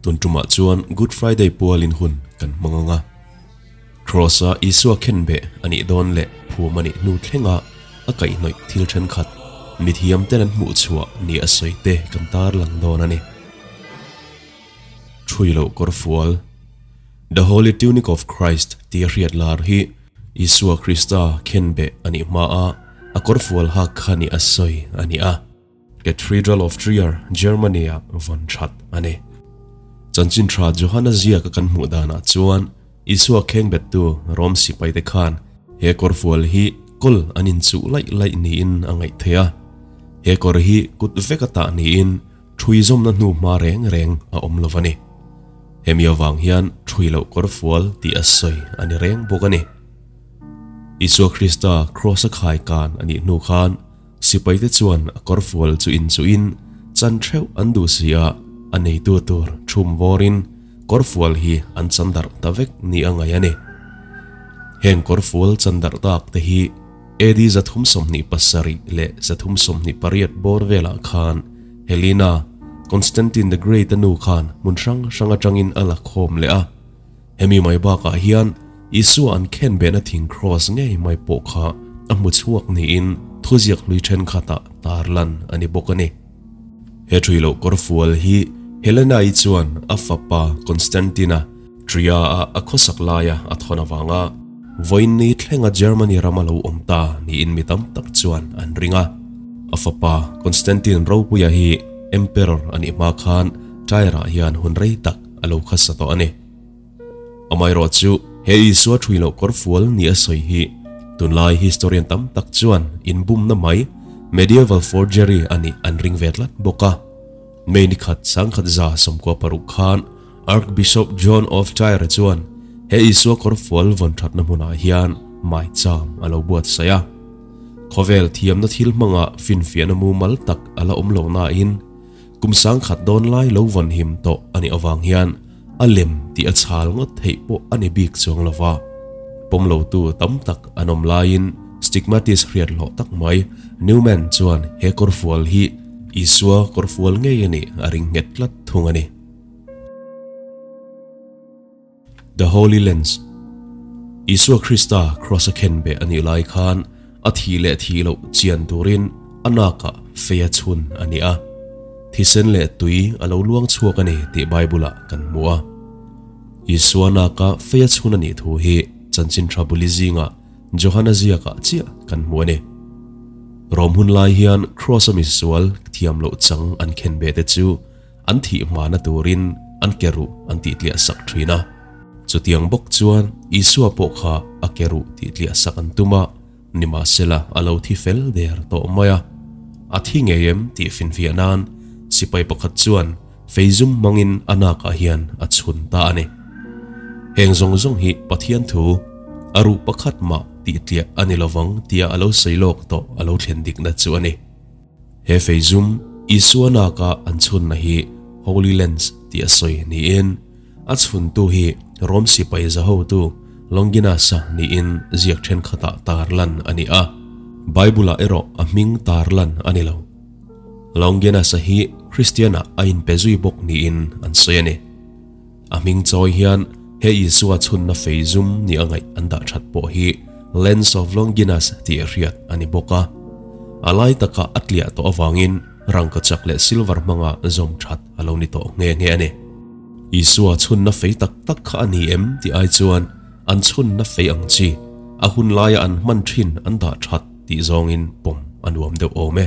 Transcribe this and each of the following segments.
Tun tumah chuan Good Friday pualin hun kan hmang ang a. Kraws-a Isua khenbeh a nih dawn leh phum a nih hnu thlenga a kaihhnawih thil thenkhat mithiamten an hmuh chhuah ni a sawi te kan tarlang dawn a ni. Thui loh kawr fual, The Holy Tunic of Christ tia hriat lar hi Isua Krista khenbeh a nih hmaa a kawr fual hak kha ni a sawi a ni a. Cathedral of Trier, Germany-ah vawn that a ni. Chanchin tha Johana ziaka kan hmuh danah chuan Isua khengbettu Rom sipaite khan he kawrfual hi kawl an inchuh laih laih niin a ngaih theih a. He kawr hi kut veka tah niin ṭhui zawmna hnu hma reng reng a awm lo a ni. Hemi avang hian ṭhui loh kawrfual tih a sawi a ni reng bawk a ni. Isua Krista Kraws-a khai kan a nih hnu khan Sipaite chuan a kawrfual chu inchuhin chan theuh an duh si a, a neitu tur thum vawrin kawrfual hi an chan darh ta vek ni a ngaih a ni. Heng kawrfual chan darh tak te hi AD 327 leh 328 bawr velah khan Helena, Constantine the Great-a nu khan hmun hrang hrang atangin a la khawm leh a. Hemi mai bakah hian Isua an khenbehna thing kraws ngei mai pawh kha a hmu chhuak niin thuziak hlui thenkhatah tarlan a ni bawk a ni. He thui loh kawrfual hi Helena-i chuan a fapa Constantine-a Tria-a a khawsak laia a thawn avanga vawiinni thlenga Germany rama lo awm ta niin mi tam tak chuan an ring a. A fapa Constantine ropuia hi Emperor a nih hma khan Tyre-ah hian hun rei tak a lo khasa tawh a ni. Amaherawh chu he Isua thui loh kawr fual ni a sawi hi tunlai historian tam tak chuan inbumna mai medieval forgery a nih an ring ve tlat bawk a. May ni khat 1916 khan Archbishop John of Tyre chuan he Isua kawr fual vawn thatna hmunah hian maicham a lo buatsaih a. Khawvel thiamna thil hmanga finfiahna mumal tak a la awm lo nain Kum sangkhat dawn lai lo vawn him tawh a nih avang hian a lem tih a chhal ngawt theih pawh a ni bik chuang lo va. Pawm lotu tam tak an awm laiin stigmatis hriat hlawh tak mai Newman chuan he kawrfual hi Isua kawrfual ngei a nih a ring nghet tlat thung a ni. The Holy Lens, Isua Krista Kraws a khenbeh a nih lai khan a thih leh thih loh chian turin a nakah fei a chhun a ni a. Thisen leh tui a lo luang chhuak a ni tih Bible-ah kan hmu a. Isua naka fei a chhun a nih thu hi chanchin tha buli zingah Johana ziakah chiah kan hmu a ni. Rom hun lai hian Kraws-a misual thiam loh chang an khenbeh te chu An thih hmana turin an ke ruh an tihtliah sak thin a. Chutiang bawk chuan Isua pawh kha a ke ruh tihtliah sak an tum a, nimahsela a lo thi fel der tawh mai a. A thi ngei em tih finfiah nan sipai pakhat chuan feizum hmangin a nakah hian a chhun ta a ni. Heng zawng zawng hi Pathian thu, a ruh pakhat mah tihtliah a ni lovang tia a lo sawi lawk tawh a lo thlen dikna chu a ni. He feizum Isua naka an chhunna hi Holy Lens tih a sawi niin a chhuntu hi Rom sipai zahotu Longinus-a niin ziak thenkhatah tarlan a ni a, Bible-ah erawh a hming tarlan a ni lo. Longinus-a hi Kristian-ah a inpe zui bawk niin an sawi a ni. A hming chawi hian he Isua chhunna feizum ni a ngaih an dah that pawh hi Lens of Longinus tih a hriat a ni bawk a. A lai takah a tliah tawh avangin rangkachak leh silver hmanga zawm that a lo ni tawh nghe nghe a ni. Isua chhunna fei tak tak kha a ni em tih ai chuan an chhunna fei ang chi a hun laia an hman thin an dah that tih zawngin pawm a nuam deuh awm e.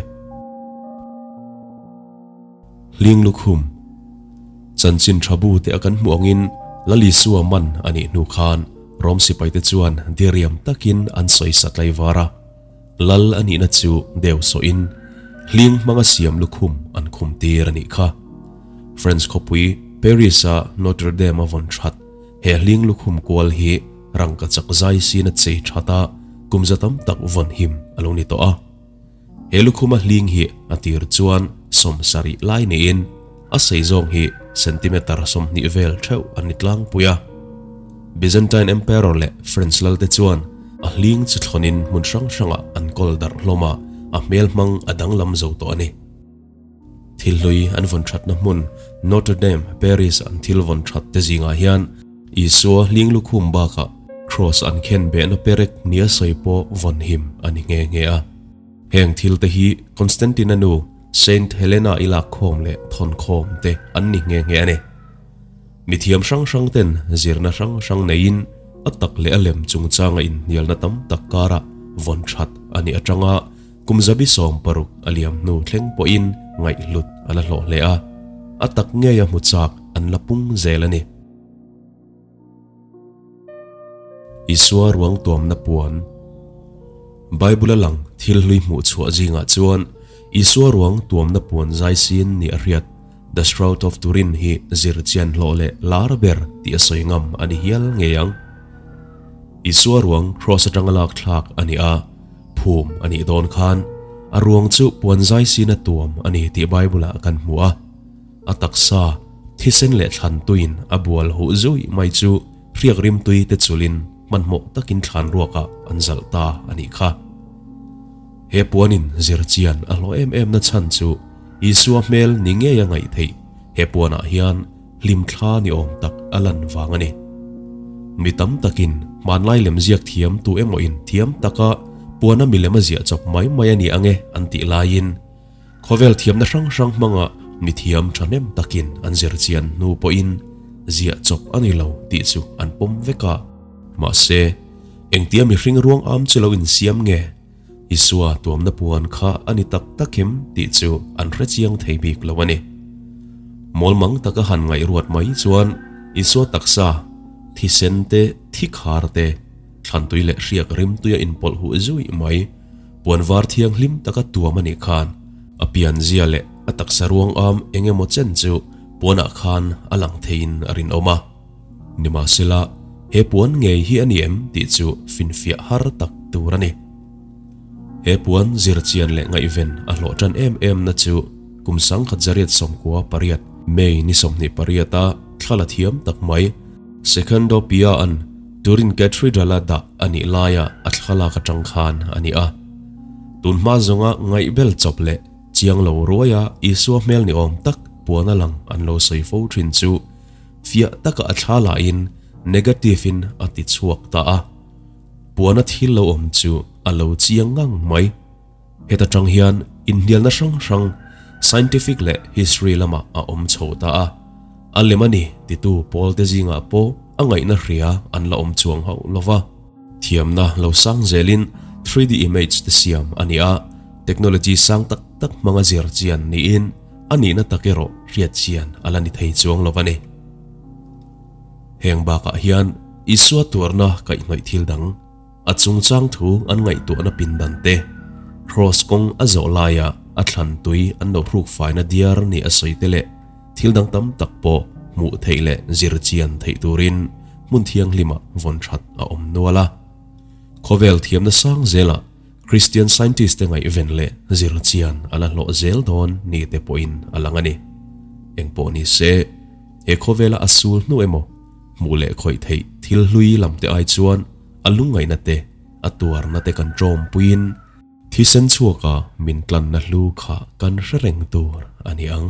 Hling lukhum chanchin tha bu te a kan hmuh angin Lal Isua man a nih hnu khan Rom sipaite chuan diriam takin an sawi sa tlaivar a. Lal a nihna chu deu sawhin hling hmanga siam lukhum an khum tir a nih kha. French khawpui Paris-a Notre Dame a vawn that he hling lukhum kual hi rangkachak zai sin a chei that a, kum za tam tak vawn him a lo ni tawh a. He lukhuma hling hi a tir chuan 70 lai niin a sei zawng hi centimeter 20 vel theuh an ni tlangpui a. Byzantine Emperor leh French lalte chuan a hling chu thlawnin hmun hrang hrangah an kawl darh hlawm a, a hmel hmang a danglam zo tawh a ni. Thil hlui an vawn thatna hmun Notre Dame, Paris an thil vawn that te zingah hian Isua hling lukhum bakah Cross an khen behna perek nia sawi pawh vawn him a ni nghe nghe a. Heng thil te hi Constantine-a nu Saint Helena i lak khawm leh thawn khawm te an ni nghe nghe a ni. Mithiam hrang hrang ten zirna hrang hrang neiin a tak leh a lem chungchanga inhnialna tam tak karah vawn that a nih atanga kum zabi 60 a liam hnu thleng pawhin ngaihhlut a la hlawh hle a, a tak ngeia hmu chak an la pung zel a ni. Isua ruang tuamna puan. Bible a lang thil hlui hmuh chhuah zingah chuan Isua ruang tuamna puan zai sin ni a hriat The Shroud of Turin hi zir chian hlawh leh lar ber tih a sawi ngam a ni hial ngei ang. Isua ruang cross atanga lak thlak a ni a, phum a nih dawn khan a ruang chu puan zai sina tuam a ni tih Bible ah kan hmu a. A taksa, thisen leh thlan tuiin a bual huh zui mai chu hriak rimtui te chulin hmanhmawh takin thlan ruakah an zalh ta a nih kha. He puanin zir chian a hlawh em em na chhan chu Isua hmel ni ngei a ngaih theih he puanah hian hlimthla ni awm tak a lan vang a ni. Mi tam takin hmanlai lemziak thiam tu emaw in thiam taka puana milem a ziah chawp mai mai a ni ang e an tih laiin, Khawvel thiamna hrang hrang hmanga mithiam thahnem takin an zir chian hnu pawhin ziah chawp a ni lo tih chu an pawm vek a. Mahse, engtia mihring ruang am chu lo insiam nge? Isua tuamna puan kha a ni tak tak em tih chu an hre chiang thei bik lo a ni. Mawlmang taka han ngaihruat mai chuan Isua taksa, thisen te, thikhar te, thlantui leh hriak rimtui a inpawlh huh zui mai. Puan var thianghlim taka tuam a nih khan a pianzia leh a taksa ruang am eng emaw chen chu puanah khan a lang theiin a rinawm a. Nimahsela, he puan ngei hi a ni em tih chu finfiah har tak tur a ni. He puan zirchian leh ngaihven a hlawh tan em em na chu kum 1998 May ni 28 a thla la thiam tak mai Secondo Pia-a'n Turin Cathedral-a dah a nih laia a thlalak atang khan a ni a. Tun hma zawnga ngaihbel chawp leh chiang lo ruaia Isua hmel ni awm tak puan a lang an lo sawi fo thin chu fiah taka a thla lahin negative-in a ti chhuak ta a. Puana thil lo awm chu a lo chiang ngang mai. Heta tang hian inhnialna hrang hrang scientific leh history lamah a awm chho ta a, a lem a ni titu pawl te zingah pawh a ngaihna hria an la awm chuang hauh lo va. Thiamna lo sang zelin 3D image te siam a ni a, technology sang tak tak hmanga zir chian niin a nihna tak erawh hriat chian a la ni thei chuang lo va ni. Heng bakah hian Isua tuarna kaihhnawih thil dang, A chungchang thu an ngaihtuahna pindan te, Kraws kawng a zawh laia a thlan tui an lo hruk faina diar ni a sawi te leh thil dang tam tak pawh hmuh theih leh zir chian theih turin hmun thianghlimah vawn that a awm nual a. Khawvel thiamna sang zelah Christian scientist te ngaihven leh zir chian a la hlawh zel dawn ni te pawhin a lang a ni. Engpawh ni se, he khawvela a sul hnu emaw hmuh leh khawih theih thil hlui lam te ai chuan a lungngaihna te, a tuarna te kan ṭawmpuiin thisen chhuaka min tlanna hlu kha kan hre reng tur a ni ang.